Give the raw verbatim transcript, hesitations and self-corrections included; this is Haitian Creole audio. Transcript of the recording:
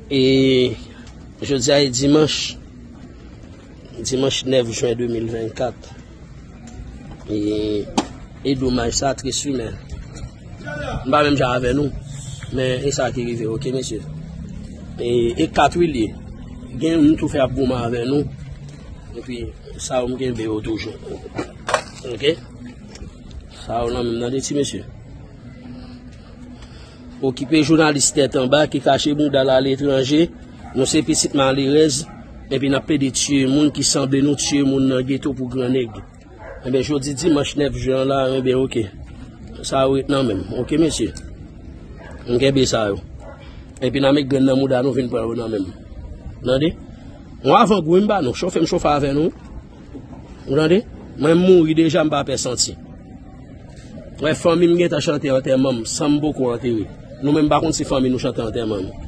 E jodi a e dimanch, dimanch nèf jen de mil vennkat. E, e domaj sa, tris wi, men m pa menm jan avè nou. Men e sa ki rive, oke, mesye. E, e kat wi l ye. Gen moun tou fè ap goumen avè nou. Epi, sa yo m kenbe yo toujou. Oke? Sa yo nan menm nan de ti mesye. Okipe jounalis tèt anba ki kache bouda l aletranje. Nou se pitit malerèz, epi n ap plede tiye moun ki sanble nou, tiye moun nan geto pou gran nèg. Enben, jodi dimanch nèf jen an la, enben, oke. Sa yo ret nan menm, oke, mesye. M kenbe sa yo. Epi n a met grenn nan mouda nou vin pran yo nan menm. Tande? Yon avangou, m ba nou. Chofe m chofe avè nou. Ou tande? Mwen, m mouri deja, m pa pè santi. Wè, fanmi m gentan chante antèman m, san m poko antere. Nou menm pa konn si fanmi nou chante antèman nou.